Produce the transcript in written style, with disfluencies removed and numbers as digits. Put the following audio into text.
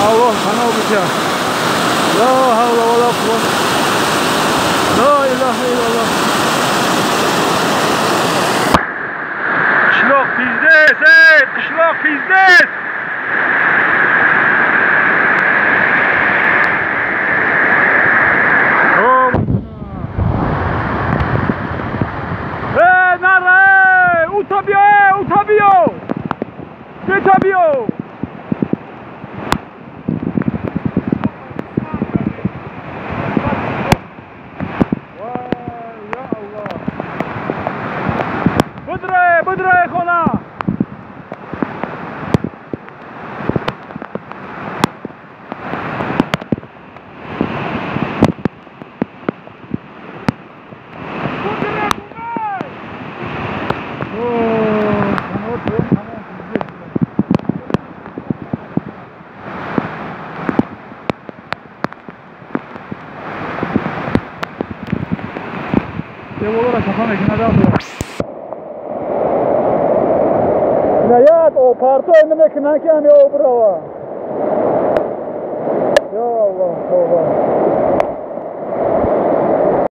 Аллоҳ паноҳ битя. Ла ҳавла ва ла қуввата. Ла илаҳа иллаллоҳ. Qishloq пиздец, ey, qishloq пиздец. Ey, nara, ey, utabio, ey, utabio. Utabio. Будрай хона. Наят, о, парто мекунанд, ки ҳами обрава.